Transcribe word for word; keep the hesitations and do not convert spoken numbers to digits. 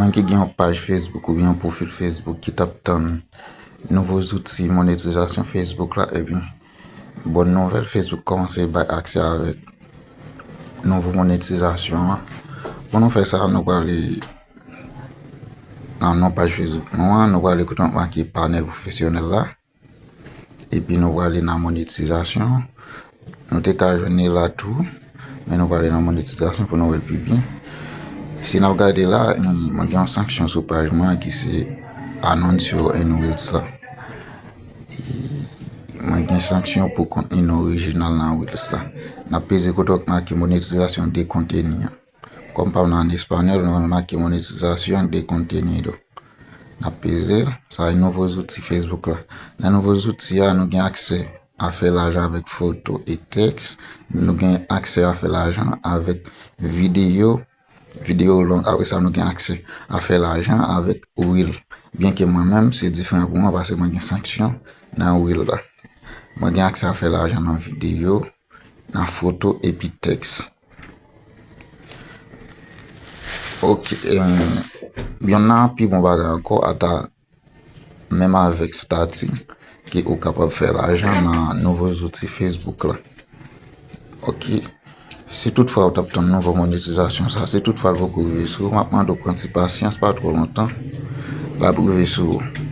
Moun ki gen yon paj Facebook oubyen yon pwofil Facebook ki t ap tann nouvo zouti monetizasyon Facebook la, ebyen, bòn nouvèl, Facebook kòmanse bay aksè avèk nouvo monetizasyon an. Pou nou fè sa, nou prale nan non paj Facebook nou an, nou prale kote nou make panèl pwofesyonèl la. Epi nou prale nan monetizasyon. Nou te ka jwenn li la tou, men nou prale nan monetizasyon pou nou wè l pi byen. Si n ap gade la, mwen gen yon sanksyon sou paj mwen ki se Announce Your Earn Reels la. Mwen gen sanksyon pou kontni non orijinal nan Reels la. N ap peze kote w make monetizasyon de kontni an. Kòm pa m nan an espanyòl, nou make monetizasyon de kontenido. N ap peze l, sa e nouvo zouti Facebook la. Nan nouvo zouti a, nou gen aksè a fè lajan avèk foto e tèks. Nou gen aksè a fè lajan avèk videyo, videyo long. Apre sa, nou gen aksè a fè lajan avèk Reel. Byenke mwen menm, se diferan pou mwen paske mwen gen sanksyon nan Reel la. Mwen gen aksè a fè lajan nan videyo, nan foto epi tèks. Ok, em, yon nan pi bon bagay ankò, ata menm avèk stati, ke ou kapab fè lajan nan nouvo zouti Facebook la. Ok, si toutfwa ou t ap tann nouvo monetizasyon sa, si toutfwa l poko rive sou ou, m ap mande w pran ti pasyans, pa twò lontan, l ap rive sou ou.